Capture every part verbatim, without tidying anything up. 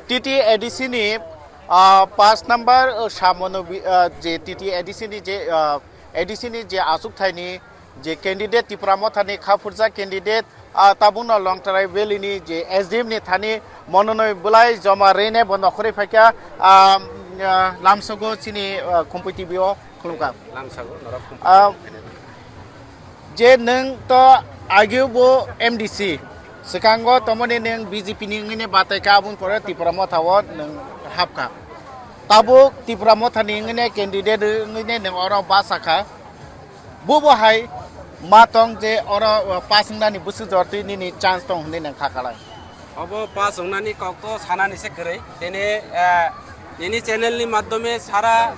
T T A D C ni, ah, paanch number, ah, Samono bi-, ah, je T T A D C ni je, ah, A D C ni je achukthai ni je candidate Tipra Motha ni kha phurjak candidate, ah, tabukno Longtrai Valley ni je S D M ni thani mononoi bwlai joma rwne bo nokhorwi phaikha, ah, ah, lamsogo chini, ah, Khumpui T V o khulumkha. Lamsago norok Khumpui Ah, T V o je nwng to ageo bo M D C, swkango tomoni nwng B J P ni wngwi ne batai kha, aboni pore Tipra Motha o nwng hapkha. Tabuk Tipra Motha ni wngwi ne candidate wngwi ne nwng oro basa kha. Bo bo hai ma tong je oro, uh, pass wngnani bwswk jor twi nini chance tong hwnwi nwng kha khalai. Obo pass wngnani kok to sanani se kwrwi. Tini, eh, nini channel ni madhyome sara,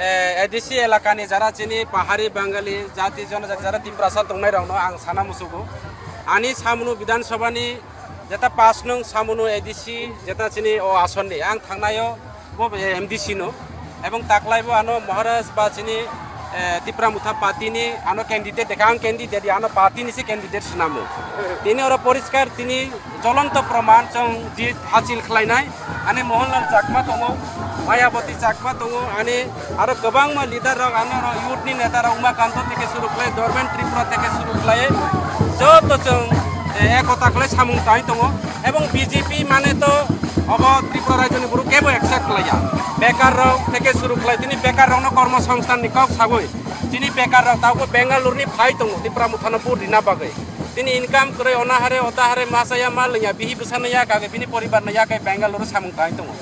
eh, A D C elaka ni jara chini pahari Bangali jati jonojati jara Tiprasa tongnai rokno ang sana musugo. Ani Samunu Bidhan Sabha ni jeta pass nung Samunu A D C jeta chini o ason ni ang thangnaio bo, eh, M D C no. Ebong taklai bo ano Maharaj ba chini, eh, Tipra Motha party ni ano candidate dekha, ang candidate ya, ano party ni se candidate swnamo. Tini oro poriskar tini jolonto proman chwng jit hasil khlainai. Ani Mohanlal Chakma tongo, Mayawati Chakma tongo, ani aro kwbangma leader rok, ani oro youth ni neta rok, Umakanto theke suru khlai, Dorben Tripura theke suru khlai, joto chwng, eh, ekota khlai samung tangwi tongo. Ebong B J P mane to obo Tripura rajyo ni borok kebo accept khlaiya. Bekar rok theke suru khlai, tini bekar rokno kormo songsthan ni kok sagwi. Chini bekar rok tabuk Bengaluru ni phai tongo Tipra Motha no vote rina bagwi. Tini income kwrwi ona hare ota hare ma chaya ma lwngya bihi bwsa no ya kagwi bini poribar no ya khe Bengaluru samung tangwi tongo.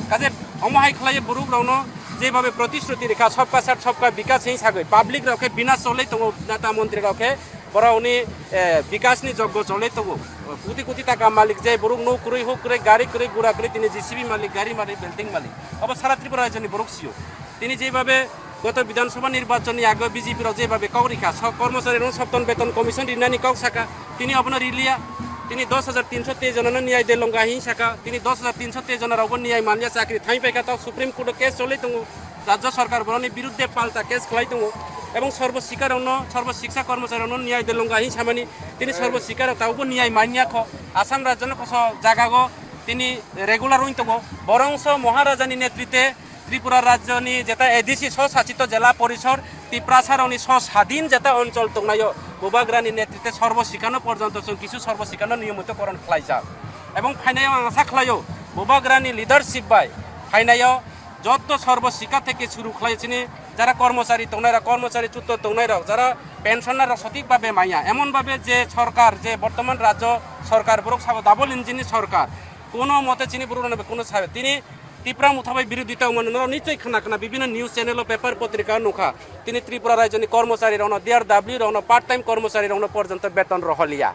Kaje omo hai khlai borok rokno jebhabe protishruti rikha sabka sat sabka bikas hing sagwi public rok khe bina cholwi tongo neta montri rok khe borok ni, eh, bikas ni joggo cholwi tongo. Kuti kuti taka malik je borok no kwrwi huk kwrwi gari kwrwi gura kwrwi tini J C B malik gari malik building malik obo sara Tripura rajyo ni borok sio. Tini jebhabe goto Bidhan Sabha nirbachon ni age B J P rok jebhabe kok rikha, sok kormochari rok sopton beton commission rinani kok saka, tini obono riliya. Tini dos hajar tinso tei jona no niyai de longa hin saka, tini dos hajar tinso tei jona rok bo niyai manya chakri thangwi paikha, tok Supreme Court o case cholwi tongo, rajya sarkar borok ni birudde palta case khlai tongo, ebong sorbo sikar rok no, sorbo siksa kormochari rok no niyai de longa hin samani, tini sorbo sikar rok tabuk bo niyai manya kho, Assam rajya no koso jaga go tini regular wng tongo, borongso Maharaja ni netrite Tripura rajyoni jeta A D C sosachito jela porishor, Tiprasarokni soswadhin jeta onchol tongnaio, Bubagrani netrite sorbo sikano porjonto chwng kisu sorbo sikano niyomito koron khlaijak. Ebong phainaio ang asa khlaio, Bubagrani leadership bai phainaio jotto sorbo sika theke suru khlai chini jara kormochari tongnairok, kormochari chutto tongnairok, jara pensioner rok sotik babe manya, emon babe je sorkar, je bortoman rajyo sorkar, borok sabo double engine ni sorkar, kono mote chini borok rokno kono sabe tini Tipra Motha bai birodita wngmano norok nichoi khna khna bibinno news channel o, paper potrika o nukha. Tini Tripura rajyoni kormochari rokno, D R W rokno, part time kormochari rokno porjonto beton roholiya.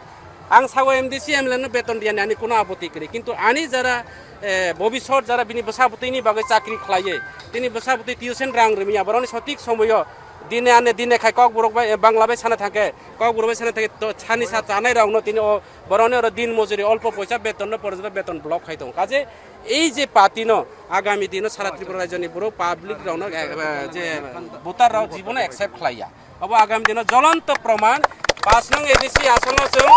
Ang sago M D C M L A no beton riyani ani kono apoti kwrwi. Kintu ani jara, eh, bobisot jara bini bwsa bwtwini bagwi chakri khlaiwi, tini bwsa bwtwi tuition rang rwmya, borokni sotik somoyo dine ane dine khai kokborok bai, eh, Bangla bai sana thangkhe, kokborok bai sana thangkhe to sani sa chanai rokno tini o borokni oro din mojuri olpo poisa betonno porjonto beton block khai tongo. Kaje ei je party no agami dino sara Tripura rajyoni borok public rokno, eh, eh, je voter rok jibono accept khlaiya. Obo agami dino jolonto proman, pass nung A D C asongo chwng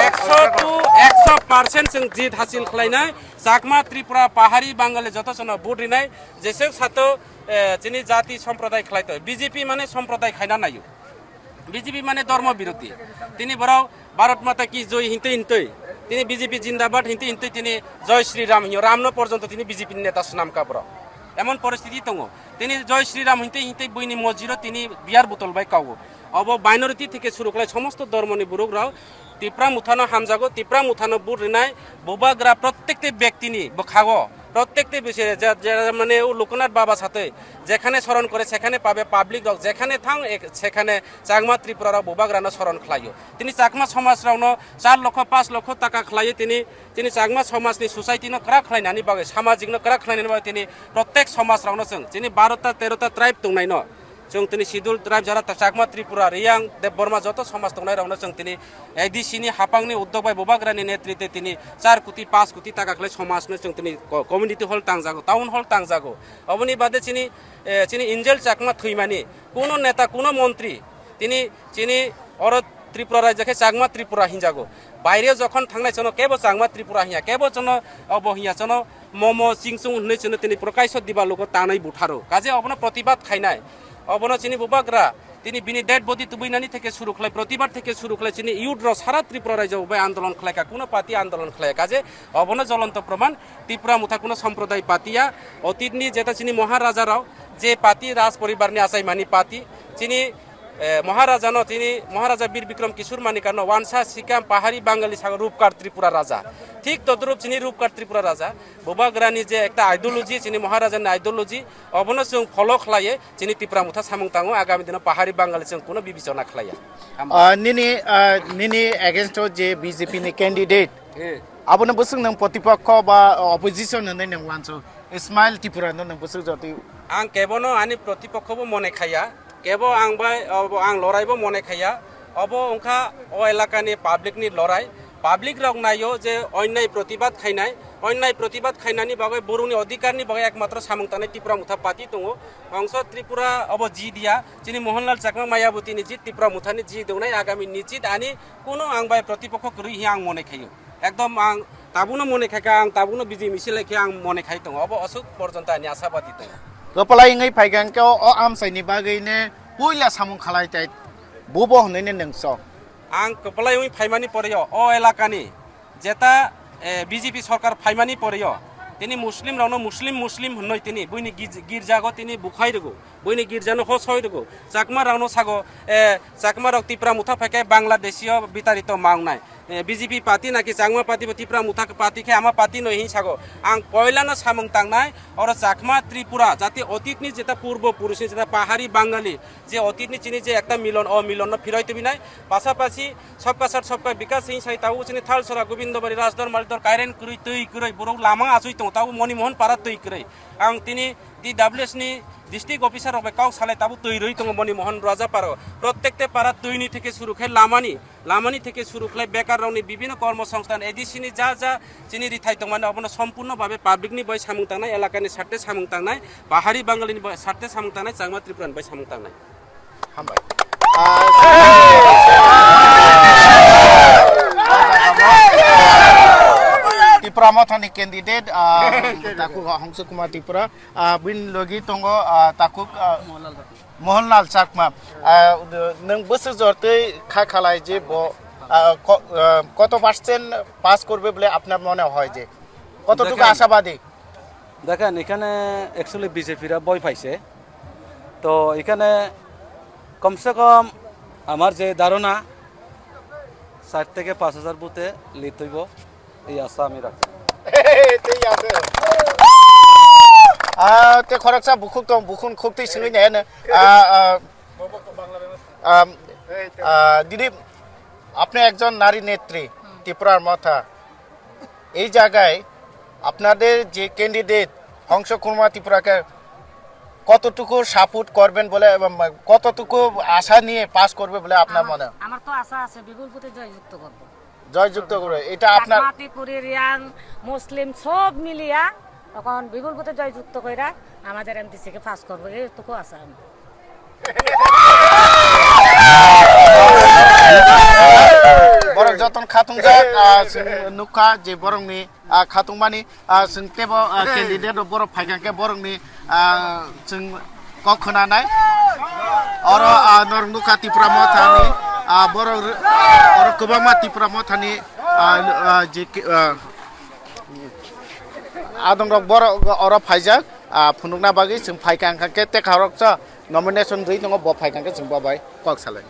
ekso to ekso percent chwng jit hasil khlainai, Chakma, Tripura, Pahari, Bangali joto jono vote rinai, jeswk sato, eh, chini jati somprodai khlaito. B J P mane somprodai khaina naio. B J P mane dhormo birodhi. Tini borok Bharat Mata ki Joi hintwi hintwi, tini B J P Jindabad hintwi hintwi tini Joi Shri Ram hinyo, Ramno porjonto tini B J P ni neta swnamkha borok. Emon poristhiti tongo. Tini Joi Shri Ram hintwi hintwi buini mojiro tini beer botol bai kawo. Obo minority theke suru khlai somosto dhormoni borok rok Tipra Mothano hamjago, Tipra Mothano vote rinai bubagra prottekti bektini bwkhago, prottekti bise je, je mane o Loknath Baba satwi jekhane soron kore sekhane pabe public rok jekhane thang ek-, sekhane Chakma Tripura rok bubagrano soron khlaio. Tini Chakma somaj rokno char lokho, panch lokho taka khlaiwi tini, tini Chakma somajni society no kwrak khlainani bagwi, samajik no kwrak khlainani bagwi tini prottek somaj rokno chwng, chini barota terota tribe tongnaino chwng tini schedule tribe jara ta Chakma Tripura, Riyang, Debbarma joto somaj tongnai rokno chwng tini A D C ni haphangni uddog bai bubagrani netrite tini char koti, panch koti taka khlai somajno chwng tini co-, community hall tangjago, town hall tangjago. Oboni bade chini, eh, chini Angel Chakma thwimani kuno neta, kuno montri tini chini oro Tripura raja khe Chakma Tripura hinjago. Baire jokhon thangnai chwngno kebo Chakma Tripura hinya, kebo chwngno obo hinya, chwngno momo chingchung hwnwi chwngno tini Prakash Dibaluko tanwi butharo. Kaje obono protibad khainai. Obono chini bubagra, tini bini dead body tubui nani theke suru khlai, protibad theke suru khlai, chini youth rok sara Tripura raja bai andolon khlai ka, kuno party andolon khlai ka je obono jolonto proman Tripura motha kuno somproday party ya, otitni jeta chini Maharaja rok je party raj poribar ni achaimani party, chini, eh, Maharaja no chini Maharaja Bir Bikram Kishore Manikya no wansa sikam pahari Bangali sago Rupkar Tripura raja, thik todrup chini Rupkar Tripura raja, bubagra ni je ekta ideology, chini Maharaja ni ideology, obono chwng follow khlaiye, chini Tipra motha samung tango, agami dino pahari Bangali chwng kuno bibechona khlaiya. Hambai. Ah, nini, ah, nini against o je B J P ni candidate, Eh. Abono bwswk nwng protipokho ba opposition hwnwi nwng wanso, Ismail Tripura no nwng bwswk jotwi? Ang kebono ani protipokho bo mone khaya, kebo ang bai, obo ang lorai bo mone khaya, obo wngkha o elakani public ni lorai. Public rok naio je onnai protibad khainai, onnai protibad khainani bagwi borokni odhikar ni bagwi ekmatro samung tangnai Tipra motha party tongo. Ongso Tripura obo ji dia, chini Mohanlal Chakma Mayawati ni jit, Tipra motha ni ji dongnai, agami ni jit ani kuno ang bai protipokho kwrwi hiya ang mone khaio. Ekdom ang tabuno mone khaika, ang tabuno B J P misil khe ang mone khai tongo. Obo aswk porjonto ani ashabadi tongo. Kwpalai wngwi phaikha hwnkhe o, o amchaini bagwi ne puila samung khalai tai bubo hwnwi ne nwng sok. Ang kwpalai wngwi phaimani porio o elakani jeta, eh, B J P sorkar phaimani porio tini Muslim rokno Muslim, Muslim hwnwi tini buini gij-, girjago tini bukhai rwgo, buini girjano hosoi rwgo. Chakma rokno sago, eh, Chakma rok Tipra motha phaikhe Bangladeshio bitarito ma wngnai. Eh, B J P party naki Chakma party bo Tipra motha party khe ama party no hin sago. Ang poilano samung tangnai, oro Chakma Tripura jati otitni jeta purbo purusni jeta pahari Bangali je otitni chini je ekta milon, o milonno phiroi tubinai. Pasapasi Sabka Saath Sabka Vikas hin sai tabuk chini Thalsora, Gobindabari, Rajdor, Malidor, Kairen kwrwi, twi kwrwi, borok lama achoi tongo, tabuk Moni Mohon Para twi kwrwi. Ang tini T W S ni district officer rok bai kok salai tabuk twi rwi tongo Moni Mohon Raja Paro. Prottekta para twini theke suru khe lamani, lamani theke suru khlai bekar rokni bibhinno kormo songsthan A D C ni ja ja chini rithai tongmani obono sompurno babe public ni bai samung tangnai, elakani sarte samung tangnai, pahari Bangali ni bai sarte samung tangnai, Changma Tripura ni bai samung tangnai. Hambai. Tipra Mothani candidate, ah, Takhuk Hongsu Kumar Tripura, ah, bini logi tongo, ah, Takhuk, ah, Mohanlal Chakma. Ah, nwng bwswk jortwi kha khalai je bo, ah, ko-, ah, koto percent pass korbe bole apnar mone hoy je? কতটুকু দেখেন, আশাবাদী? দেখেন, এখানে actually বিজেপিরা ভয় পাইছে। তো এখানে কমসে কম আমার যে ধারণা, চার থেকে পাঁচ হাজার ভোটে লিড হইব, এই আশা আমি রাখি। ঠিক আছে। Ah, te khoroksa bukhuk tong, bukhuk khuk twi singwi nai, ah, ah, ah, ah, didi, আপনি একজন নারী নেত্রী, ত্রিপুরার মথা। এই জায়গায় আপনাদের যে ক্যান্ডিডেট হংস কুমার ত্রিপুরাকে কতটুকু সাপোর্ট করবেন বলে এবং কতটুকু আশা নিয়ে পাস করবে বলে আপনার আমার, মনে হয়? আমার তো আশা আছে, বিপুল ভোটে জয়যুক্ত করব। জয়যুক্ত করে, এটা আপনার চাকমা, ত্রিপুরী, রিয়াং, মুসলিম সব মিলিয়া তখন বিপুল ভোটে জয়যুক্ত কইরা আমাদের এমডিসি কে পাস করবো, এইটুকু আশা আমার। Borok joton khatung jak, ah, chwng nukha je borokni, ah, khatungmani, ah, chwng tebo, ah, candidate rok borok phaikha khe borokni, ah, chwng kok khwnanai. Oro, ah, norok nukha Tipra Mothani, ah, borok r-, oro kwbangma Tipra Mothani, ah, ah, je ki-, ah, adongrok borok oro phaijak, ah, phunukna bagwi chwng phaikha hwnkha khe tekha rok cha nomination rwi tongo, bo phaikha khe chwng bo bai kok salai.